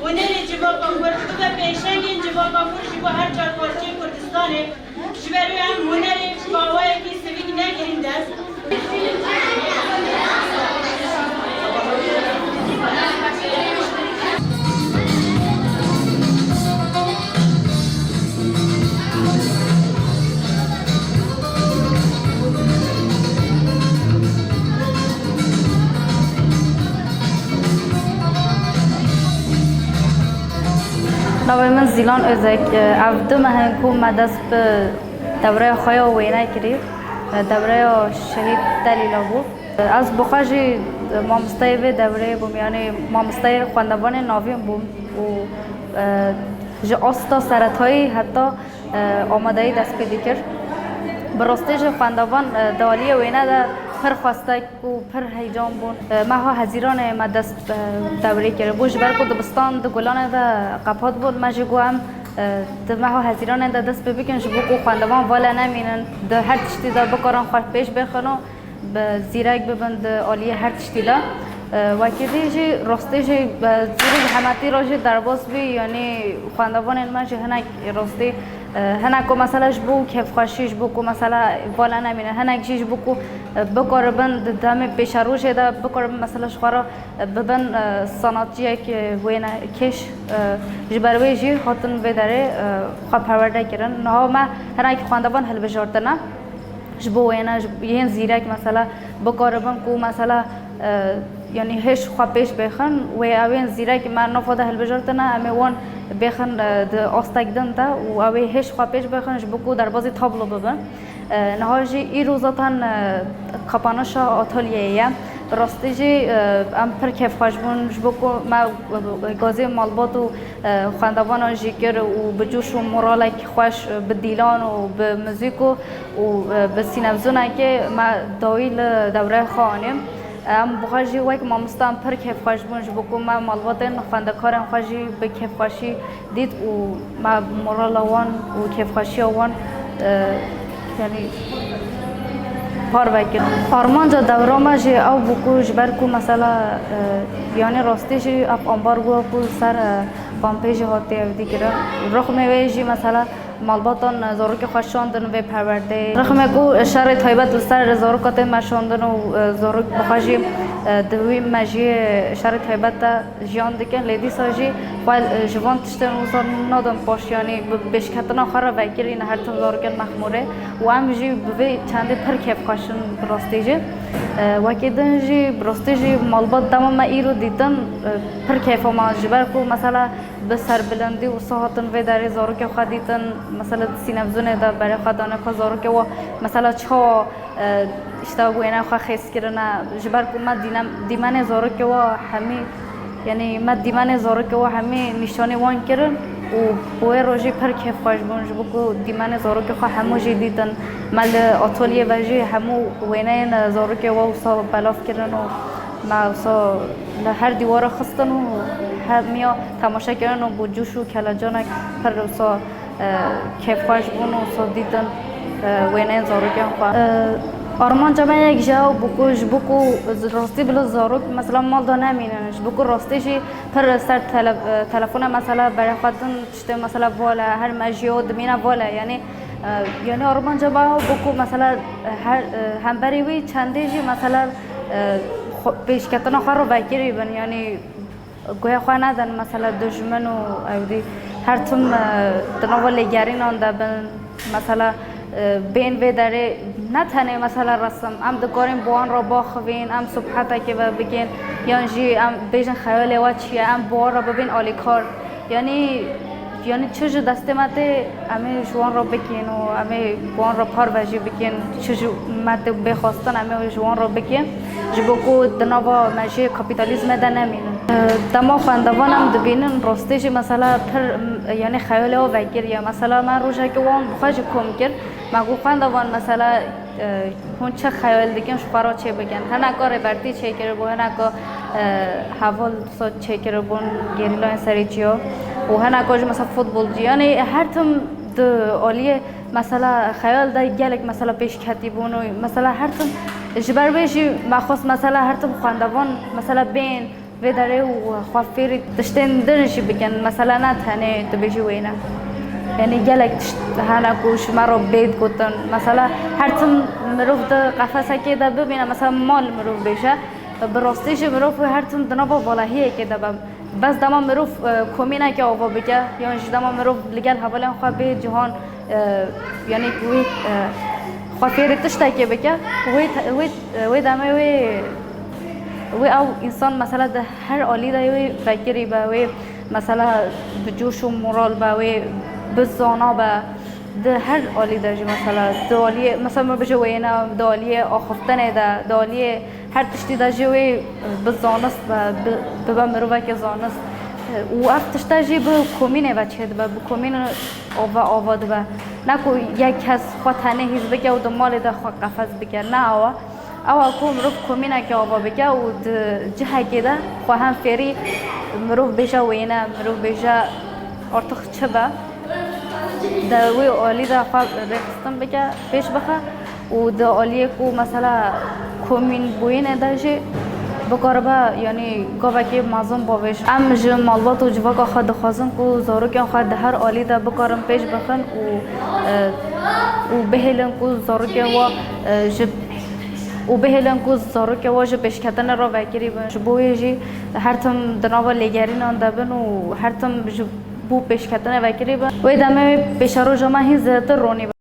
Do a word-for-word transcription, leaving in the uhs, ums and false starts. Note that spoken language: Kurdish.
Hunerê civaka Kurd bibe pêşengên civaka Kurd ji bo her çar parçeyê Kurdistanê. Ji ber wê em hunerê bi awayekî sivîk negirin dest. Navê min Zîlan Özek. Ev du meh in ku me dest bi dewreya xwe ya wêne kirî. Dewreya Şehîd Delîla bû. Ez bi xwe jî mamosteyê vê dewreyê bûm, yanî mamosteyê xwendevanên navîn bûm û, e, ji asta seretayî heta, e, amadeyî dest pê dikir. Bi rastî jî xwendevan, e, di aliyê wêne de pir xwestek û pir heyecan bûn. E, meha Hezîranê me dest, e, dewrê kiribû. Ji ber ku dibistan di gulanê de qepat bûn, me jî got em, e, di meha Hezîranê de dest pê bikin, ji bo ku xwendevan vala nemînin, di her tiştî de bikarin xwe pêş bêxin û bi zîrek bibin di aliyê her tiştî de. E, wekî dî jî rastî jî, e, zîrî bi hemetî re jî derbas bî, yanî xwendevanên me jî hinek rastî, e, hinek ku mesela ji bo kêfxweşî, ji bo ku mesela vala nemîne, hinek jî ji bo ku, e, bikaribin di demê pêşerojê de bikaribin mesela ji xwe re, e, bibin, e, sanatçiyek, e, wêne kêş, e, ji ber wê jî hatin vê derê, e, xwe perwerde kirin. Niha me hinek xwendevan hilbijartine. Ji bo wêne, ji, yên zîrek mesela bikaribin ku mesela, e, yanî hêj xwe pêş bêxin, wê ew ên zîrek me nava de hilbijartine, em ê wan bêxin, e, di astek din de û ew ê hêj xwe pêş bêxin ji bo ku derbazî tablo bibin. E, niha jî îro zaten, e, kapanişa atölyeyê ye. Bi rastî jî, e, em pir kêfxweş bûn ji bo ku me, e, gazê malbat û e, xwendevana jî kir û bi coş û moralek xweş, e, bi dîlan û bi muzîk û, û, e, bi sînevzûnekê me dawî li dewreyê xwe anî. Em bi xwe jî wek mamoste em pir kêfxweş bûn ji bo ku me malbatên xwendekarên xwe jî bi kêfxweşî dît û me morala wan û kêfxweşiya wan, e, yanî parve kir. Armanca dewra me jî ew bû ku ji ber ku mesela, e, yanî rastî jî ev ambargo ku li ser, e, fanpêjê hatiye evdî kirin. Rixmê wê jî mesela malbatan, e, zarokê xwe şandin vê perwerdeyê. Rixmê ku şerê taybet li ser zaroka tê meşandin û, e, zarok bi xwe jî, e, di wî mejiyê şerê taybet de jiyan dikin, lê dîsa jî xwe, e, ji van tiştên wisa nadin paş, yanî bi pêşketina xwe re vekirî ne her tim zarokên mexmûrê û em jî bi vê çendê pir kêfxweş in bi rastî jî. E, wekî din jî bi rastî jî malbat dema me îro dîtin, e, pir kêfa me ji ber ku mesela bi serbilindî wisa hatin vê derê zarokê xwe dîtin, mesela di sînevzûnê de berê xwe dane ku zarokê we mesela çawa, e, işte wêne xwe xêz kirine, ji ber ku me dînem-, dîmenê zarokê we hemî, yanî me dîmenê zarokê we hemî nîşanî wan kirin û bi wê rojî pir kêfxweş bûn, ji bo ku dîmenê zarokê xwe hemû jî dîtin. Me li atolyê ve jî hemû wêneyên zarokê we wisa belav kirin û me wisa li her dîwara xistin û hemiya temaşe kirin û bi coş û kelecanek pir wisa e, kêfxweş bûn û so dîtin, e, wêneyên zarokên xwe. E, armanca me yek ji ew bû ku ji bo ku rastî bila zarok mesela mal de nemînin, ji bo ku rastî jî pir ser tele-, e, telefona mesela berê xwe din tiştê mesela vale, her mejiyê û dimîne vale, yanî, e, yanî armanca me ew bû ku mesela her, e, hemberî wî çendê jî mesela, e, xwe-, pêşketina xwe re vekirî bin, yanî guhê xwe nedin, mesela, dijmin û ew dî her tim, e, di nava lêgerînan de bin, mesela, e, bên vê derê ne tenê, mesela, resim, em dikarin bi wan re baxivîn, em subhetekê ve bikin, yan jî em bêjin xeyalê we çi ye, em bi wan re bibin alîkar. Yanî, yanî çi ji destê me tê, em ê ji wan re bikin û em ê bi wan re parve jî bikin. Çi ji me tê bê xwestin, em ê ji wan re bikin. Ji bo ku di nava mejiyê kapîtalîzmê de nemînin. Dema xwendevan em dibînin, rastî jî mesela pir, m-, yanî xeyalê wan vekiriye. Mesela me rojekê wan bi xwe jî kom kir. Me got xwendevan mesela, e, hûn çi xeyal dikin ji xwe re çê bikin. Hineka Rêbertî çêkiribû, hineka, e, heval wisa çêkiribûn gerîlayên serê çiya û hineka jî mesela futbolcî. Yanî her tim di aliyê mesela xeyal de gelek mesela pêş ketîbûn û mesela her tim ji ber wê jî me xwest mesela her tim xwendevan mesela bên Vê derê û xwe fêrî tiştên din jî bikin. Mesela ne tenê tu bêjî wêne. Yanî gelek tişt hene ku ji me re bê digotin. Mesela her tim mirov di qefesekê de bibîne, mesela mal mirov bêje, bi rastî jî mirov her tim di nava valahiyekê de be. Bes dema mirov, e, komîneke ava bike, yan jî dema mirov li gel hevalên xwe bê cihan, e, yanî wê, e, xwe fêrî tiştekê bike, wê te-, wê, wê demê wê, wê ew însan mesela di her alî de wê vekirî be, wê mesela bi coş û moral be, wê bi zana be, di her alî de jî mesela di aliyê, mesela min bêje wêne, di aliyê axiftinê de, di aliyê her tiştî de jî wê bi zanist be, bi, bibe miroveke zanist. Û ev tişte jî bi komînê ve çêdibe, bi komînê ve ava dibe. Ne ku yek kes xwe tenê hîs bike û di malê de xwe qefez bike. Ne awa. Ew e ku mirov komîneke ava bike û di cihekê de xwe hem fêrî mirov bêje wêne, mirov bêje artık çi be. Di wê alî de xwe rêxistin bike, pêş bixe û di aliyê ku mesela komîn bûyînê de jî bikaribe, yanî gavekê mezin bavêje. Em ji malbat û civaka xwe dixwazin ku zarokên xwe di her alî de bikarin pêş bixin û, e, û bihêlin ku zarokên we, e, ji, û bihêlin ku zarokên we ji pêşketinê re vekirî bin. Ji bo wê jî her tim di nava lêgerînan de bin û her tim ji bo pêşketinê vekirî bin. Wê demê pêşeroja me hîn zêdetir ronî be.